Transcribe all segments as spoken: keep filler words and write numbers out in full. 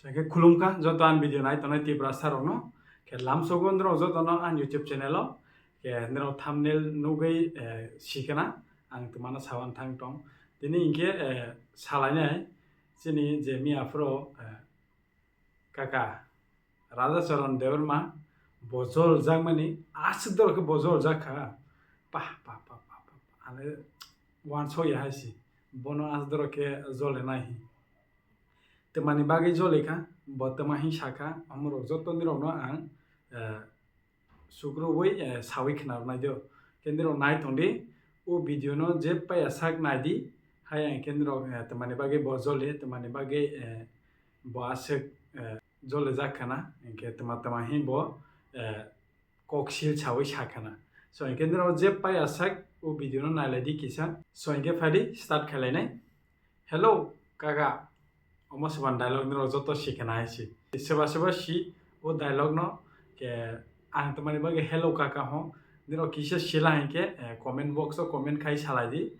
Hwnkhe khulumkha joto ani video nai tongnai Tiprasa rokno. Khe lamsogo norok jotono ani YouTube channel o. Khe norok thumbnail nugwi, eh, sikana ang twmano sawan thang tong. Tini hinkhe, eh, salainai chini je miya phuru, eh, kaka Radhacharan Debbarma bo jol jakmani aswk dorok khe bo jol jakha. Pah, pah, pah, pah, pah, pah. Ani wansok ya hai si. Bono aswk dorok khe jole nai hi. Twmani bagwi jole kha, bo twma hi sakha, omorok joto nirokno ang, eh, sukrubwi, eh, sawi khna rwnai do. Khe nirok nai tongdi, o video no je paya sak naidi, hai ang khe nirok, eh, twmani bagwi bo jole, twmani bagwi, eh, bo aswk, eh, jole jak khana, hinkhe twma twma hi bo, eh, kok sil sawi sa khana. So, hinkhe nirok je paya sak o video no nailaidi kisa. So, hinkhe phaidi start khlainai. Hello, kaka. Omo swbani dialogue nirok joto si khana hai si. Swba swba si o dialogue no, khe ang twmani bagwi hello kaka ho. Nirok kisa sila hinkhe, eh, comment box o comment khai salaidi.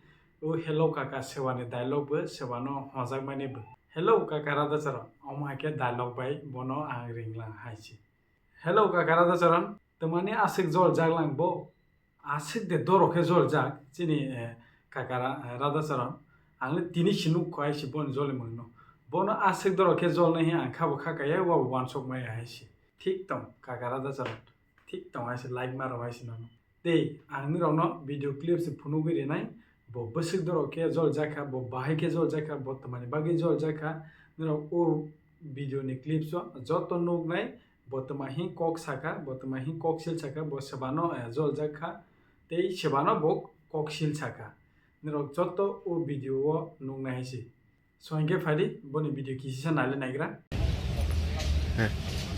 O hello kaka swbani dialogue bo swbano hojak mani bo. Hello kaka Radhacharan. Omo hai khe dialogue bai bono ang ringlang hai si. Hello kaka Radhacharan, twmani aswk jol jak lang bo? Aswk de doro khe jol jak chini, eh, kaka Ra-, eh, Radhacharan. Ang le tini si nuk kho hai si boni joli mung no. Bono aswk doro khe jol nai hi ang kha bo kha kaya, wa bo wansok maya hai si. Thik tong kaka Radhacharan. Thik tong hai si, like ma rw hai si nono. Tei ang nirokno video clip se phunugwi rinai, bo bwswk dorok khe jol jakha, bo bahai khe jol jakha, bo twmani bagwi jol jakha, nirok o video ni clips o joto nuknai, bo twma hi kok sakha, bo twma hi kok sil sakha, bo swbano, eh, jol jakha, tei swbano bo kok sil sakha. Nirok joto o video o nuknai hai si. So, hinkhe phaidi, boni video kisisa naile naigra.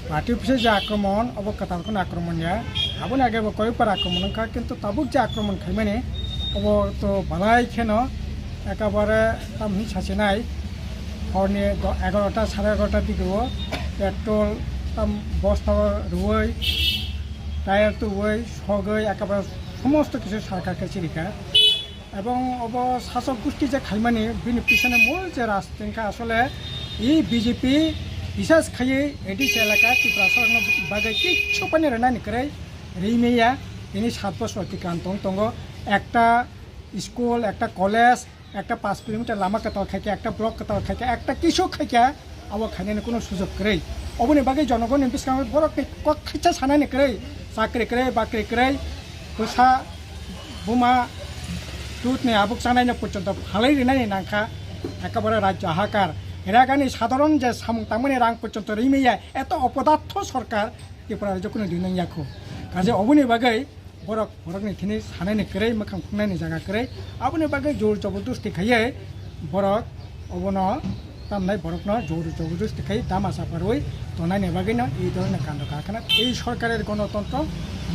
Party office je akromon, obo kwtal kheno akromon ya. Aboni age bo koyokbar akromon wngkha, kintu tabuk je akromon khaimani, obo to balai kheno ekabare tamni sachinai. Horni do-, egarota, sare egarota dige o petrol tam bosta rwui, tyre tubui, sogwi ekabare somosto kisu sarkar khe chirikha. Ebong obo sasok gusti je khaimani, bini pisone mul je raj tengkha asole, e B J P bisas khaiwi A D C elaka Tiprasa rokno bagwi kichu pani rwnani kwrwi rimaya. Tini sat bosor tikan tong tongo, ekta school, ekta college, ekta paanch kilometer lama kwtal khaikha, ekta block kwtal khaikha, ekta kisu khaikha, abo khainani kunu sujok kwrwi. Oboni bagwi jonogonni bwskango borokni kok khaisa sanani kwrwi, chakri kwrwi, bakri kwrwi, bwsa, buma, dudni abuk chanaino porjonto phalwi rinani nangkha, ekabare rajyo hahakar. Ragani sadharon je samung tangmani rang porjonto rimaya, eto opodartho sorkar Tripura rajyo kunu rinang yakho. Kaje oboni bagwi borok borokni thini sanaini kwrwi, mwkhang phungnani jaga kwrwi. Aboni bagwi jor jobordosti khaiwi borok obono tamnai borokno jor jobordosti khai dama chaparwi tonani bagwino ei dhoroner kando karkhana. Ei sorkarer gonotantro,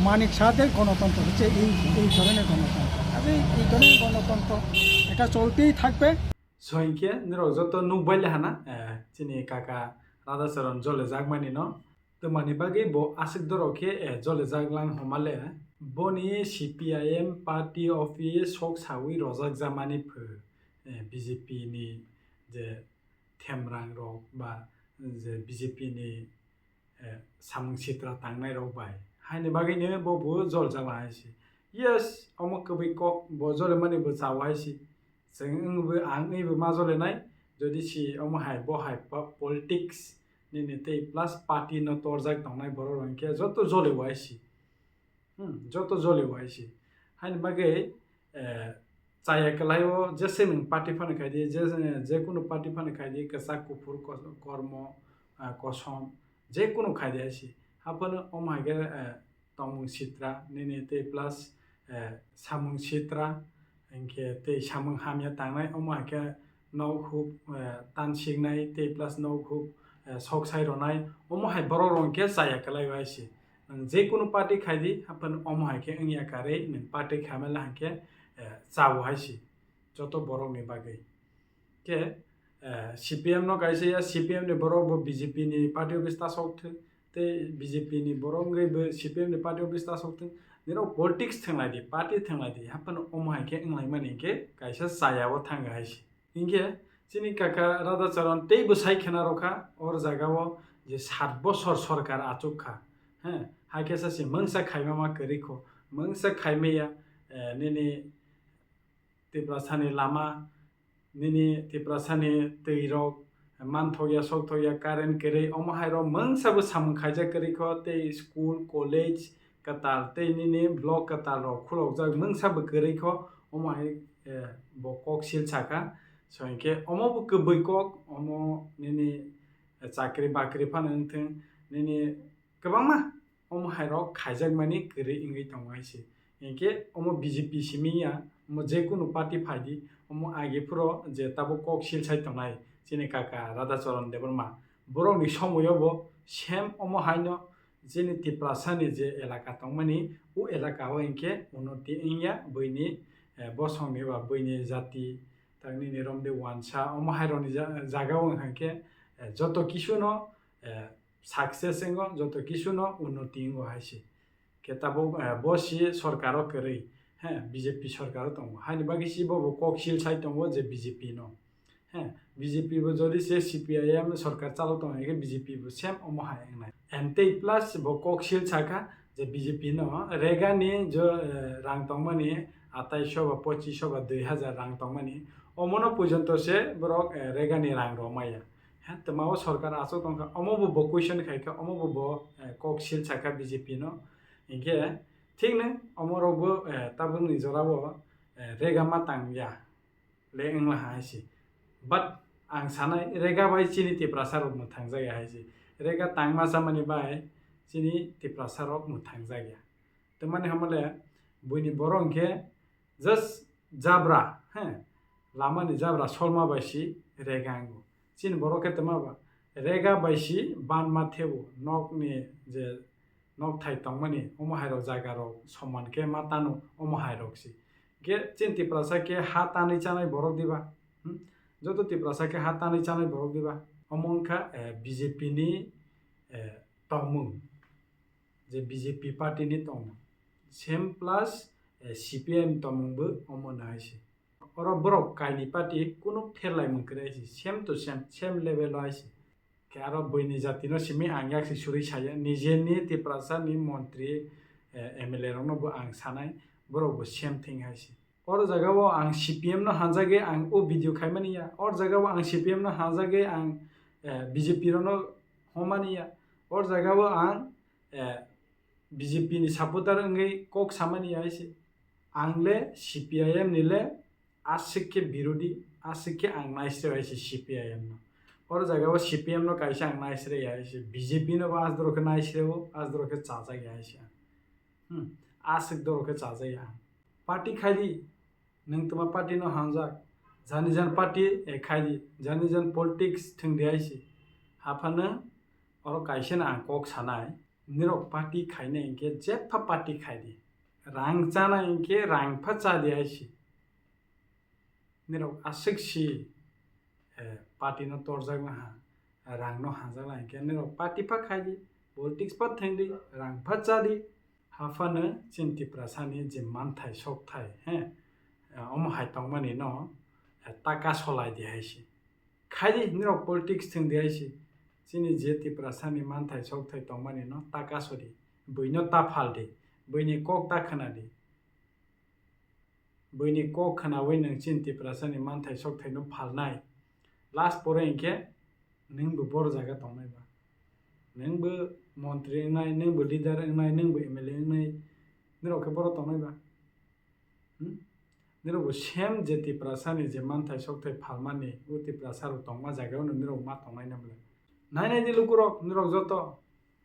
Manik Sahder gonotantro hocche ei, ei dhoroner gonotantro. Kaje ei dhoroner gonotantro ekta choltei thakbe. So hinkhe norok joto nukbai le hana, eh, chini kaka Radhacharan jole jakmani no. Twmani bagwi bo aswk dorok khe, eh, jole jak lang homa le. Boni C P I M party office sok sawi rojak jamani phu, eh, B J P ni je themrang rok ba je B J P ni, eh, samung sitra tangnai rok bai. Haini bagwi no bo bo jol jak hai si. Yes, omo kwbwi kok bo jole mani bo chao hai si. Chwng wngwi ang wngwi bo ma jolenai, jodi si omo hai bo hai po-, politics nini tei plus party no torjak tongnai borok rok hinkhe joto jole wai si. Hmm, joto jole wai si. Haini bagwi, eh, chaya kwlai o jese nwng party phano khai di, je, je kunu party phano khai di, kwchak kuphur kos-, kormo, ah, kosom, je kunu khai di hai si. Haphano omo hai khe, eh, tongmung sitra nini tei plus, eh, samung sitra, hinkhe tei samung hamya tangnai, omo hai khe nok huk, eh, tansiknai tei plus nok huk, eh, sok sai rwnai, omo hai borok rok hinkhe chaya kwlai o hai si. Nwng je kunu party khai di, haphano omo hai khe wngya karwi nwng party khaimala hinkhe, eh, chao hai si joto borok ni bagwi. Khe, eh, C P M no kaisa ya, C P M ni borok bo B J P ni party office ta sok thung, tei B J P ni borok wngwi bo C P M ni party office ta sok thung. Nirok politics thwnglai di, party thwnglai di, haphano omo hai khe wnglaimani hinkhe kaisa chaya o thang hai si. Hinkhe Chini kaka Radhacharan teibo sai khena rokha, or jagao je sat bosor sorkar achuk kha. He, hai khe sa se mungsa khaima ma kwrwi kho, mungsa khaimaya, eh, nini Tiprasani lama, nini Tiprasani twi rok, manthokya, sokthokya, current kwrwi, omo hai rok mungsa bo samung khaijak kwrwi kho, tei school, college kwtal, tei nini block kwtal rok khulokjak mungsa bo kwrwi kho, omo hai, eh, bo kok sil sakha. So hinkhe omo bo kwbwi kok, omo nini, eh, chakri bakri phano wngthung, nini kwbangma omo hai rok khaijakmani kwrwi wngwi tongo hai se. Hinkhe omo B J P simi ya, omo je kunu party phai di, omo age phuro je tabuk kok sil sai tongnai chini kaka Radhacharan Debbarma. Borokni somoyo bo same omo haino chini Tiprasani je elaka tongmani, o elaka o hinkhe unnoti wngya buini, eh, bosongni ba buini jati, tak nini romde wansa, omo hai rokni ja-, jaga o wngkha khe, eh, joto kisu no, eh, success wngo, joto kisu no unnoti wngo hai se. Khe tabuk, eh, bo si sorkar o kwrwi, he, B J P sorkar o tongo. Haini bagwi si bo bo kok sil sai tongo je B J P no. He, B J P bo jodi se C P I M sorkar chalo tongo, hinkhe B J P bo same omo hai wngnai. And tei plus bo kok sil sakha je B J P no rega ni jo, eh, rang tongmani atai sho ba pochis sho ba dui hajar rang tongmani, omono porjonto se borok, eh, rega ni rang rw maya. He, twma o sorkar achuk tongkha, omo bo bo question khaikha, omo bo bo, eh, kok sil sakha B J P no. Hinkhe thik nw omo rok bo, eh, tabuk ni jora o, eh, rega ma tang ya le wngla hai se. But ang sanai rega bai chini Tiprasa rok mwthang jak ya hai se. Rega tangma chamani bai chini Tiprasa rok mwthang jak ya. Twmani hamale buini borok hinkhe just jabra, he, lama ni jabra solma bai si rega wngo. Chini borok khe twma ba rega bai si ban ma thebo, nok ni je nok thai tongmani omo hai rok jaga rok soman khe ma tano omo hai rok si. Khe chini Tiprasa khe ha tanwi chanai borok diba? Hmm? Joto Tiprasa khe ha tanwi chanai borok diba? Omo wngkha, eh, B J P ni, eh, tongmung. Je B J P party ni tongmung. Same plus, eh, C P I M tongmung bo omo no hai se. Oro borok kaini party kunu pherlaimung kwrwi hai se. Same to same, same level o hai se. Khe aro buini jati no simi ang yak se suri saya. Nijeni Tiprasa ni montri, eh, M L A rok no bo ang sanai. Borok bo same thing hai se. Or jaga o ang C P M no hanjagwi ang o video khaimani ya. Or jaga o ang C P M no hanjagwi ang, eh, B J P rok no homani ya. Or jaga o ang, eh, B J P ni supporter wngwi kok samani ya hai se. Ang le C P I M ni le aswk khe birodhi, aswk khe ang naisre hai se C P I M no. Or jaga o C P M no kaisa ang naisre ya hai se. B J P no bo asdoro khe naisre o, asdoro khe chajak ya hai se. Hmm, aswk doro khe chajak ya ang. Party khai di, nwng twma party no hanjak. Jani jan party, eh, khai di, jani jan politics thwng di hai se. Haphano oro kaisa no ang kok sanai. Nirok party khainai hinkhe jepha party khai di. Rang chanai hinkhe rang pha cha di hai se. Nirok aswk si, eh, party no torjak na ha, rang no hanjak na hinkhe nirok party pha khai di, politics pha thwng di, rang pha cha di. Haphano chini Tiprasa ni je manthai sokthai, he, eh, omo hai tongmani no, eh, taka solai di hai se. Khai di, nirok politics thwng di hai se. Chini je Tiprasa ni manthai sokthai tongmani no taka so di, buino ta phal di, buini kok ta khna di. Buini kok khnaui nwng chini Tiprasa ni manthai sokthai no phalnai. Last pore hinkhe nwng bo boro jaga tongnai ba. Nwng bo montri wngnai, nwng bo leader wngnai, nwng bo M L A wngnai. Nirok khe boro tongnai ba. Hmm? Nirok bo same je Tiprasa ni je manthai sokthai phalmani, o Tiprasa rok tongma jaga o no nirok ma tongnai na bwle. Nai nai di lukurok, nirok joto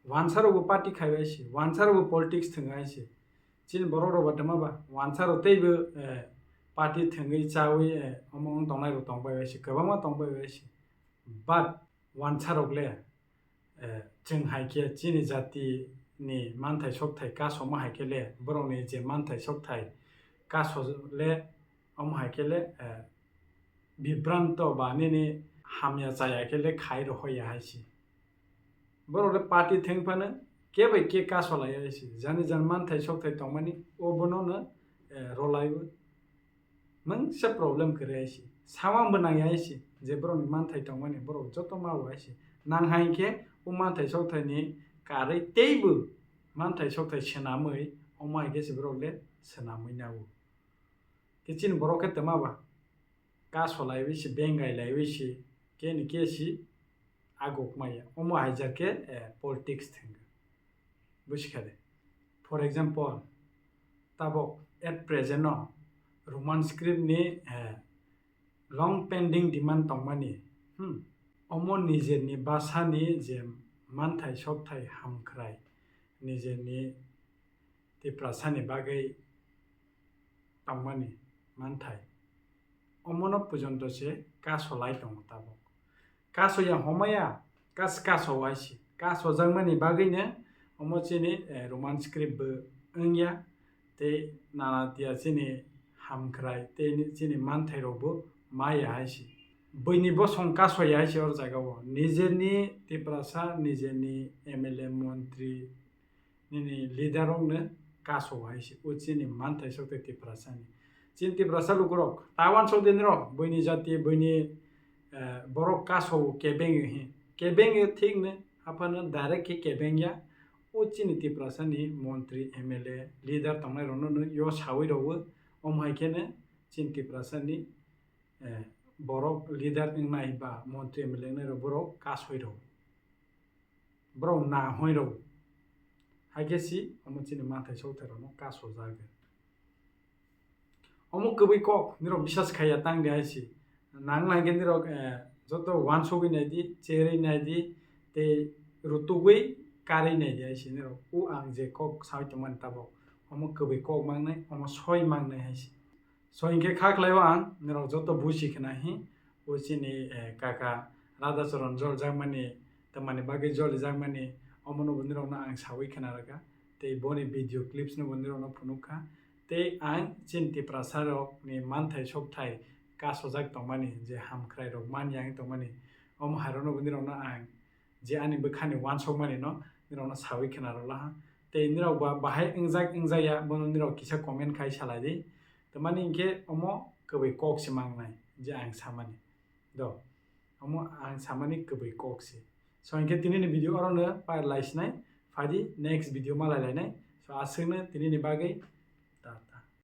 wansa rok bo party khai bai se, wansa rok bo politics thwng bai se. Chini borok rok ba twma ba wansa rok teibo, eh, party thwngwi chawi, eh, omo wng tongnai rok tong bai bai se, kwbangma tong bai bai se. But wansa rok le, eh, chwng hai khe chini jati ni manthai sokthai kasoma hai khe le, borok ni je manthai sokthai kaso le, omo hai khe le, eh, bibranto ba nini hamya chaya khe le khai rohoya hai se. Borok le party thwng phano khe bai khe kaso lai hai se. Jani jan manthai sokthai tongmani o bono no, eh, rolai o. Mungsa problem kwrwi hai se. Samang bo nang ya hai se, je borok ni manthai tong mani borok joto ma bo hai se. Nang hai khe o manthai sokthai ni karwi teibo manthai sokthai swnamwi omo hai khe se borok le swnamwi na o. Khe chini borok khe twma ba kaso laiwi se, bengai laiwi se, khe ni khe se aguk maya. Omo hai ja khe, eh, politics thwng. Buji kha de? For example, tabok at present no Roman script ni, eh, long pending demand tongmani, hmm, omo nijerni bwsani je manthai sokthai hamkhrai, nijerni Tiprasani bagwi tongmani manthai, omono pujonto se kaso lai tongo tabok. Kaso ya homaya, kas-, kaso waisi. Kaso jakmani bagwino omo chini, eh, Roman script bo wngya, tei nana tiya chini hamkhrai, tei ni-, chini manthai rok bo maya hai se. Buini bosong kaso ya hai se o jaga o. Nijeni Tiprasa, nijeni M L A, montri, nini leader rok no kaso hai se. O chini manthai sok tei Tiprasa ni. Chini Tiprasa lukurok, ta wansok de nirok, buini jati, buini, eh, borok kaso kebeng hi. Kebeng thik no, haphano direct khe kebeng ya. O chini Tiprasa ni montri, M L A, leader tongnai rok no, no yo sawi rwo. Omo hai khe no chini Tiprasa ni, eh, borok leader wngnai ba montri, M L A wngnai rok borok kasoi rwo. Borok na hoi rwo. Hai khe si omo chini manthai sokthai rok no kaso jagwi. Omo kwbwi kok, nirok bisas khaiya tang di hai se. Nang nang khe nirok, eh, joto wansugwi nai di, cherwi nai di, tei rutugwi karwi nai di hai se nirok. O ang je kok sawi tongmani tabok, omo kwbwi kok mangnai, omo soi mangnai hai se. So hinkhe kha khlai o ang nirok joto buji khna hi, o chini, eh, kaka Radhacharan jol jakmani, tamani bagwi joli jakmani, omono bo nirok no ang sawi khna rwkha. Tei boni video clips no bo nirok no phunuk kha. Tei ang chini Tiprasa rok ni manthai sokthai kasojak tongmani, je hamkhrai rok man yang tongmani, omo hai rok no bo nirok no ang je ani bwkhani wansokmani no nirok no sawi khna rwla ha. Tei nirok ba bahai wngjak wngjak ya bono nirok kisa comment khai salai di. Tamani hinkhe omo kwbwi kok se mangnai je ang samani. Do, omo ang samani kwbwi kok se. So hinkhe tini ni video oro no pai lai sinai, phai di next video malai lainai. So aswk no tini ni bagwi tata.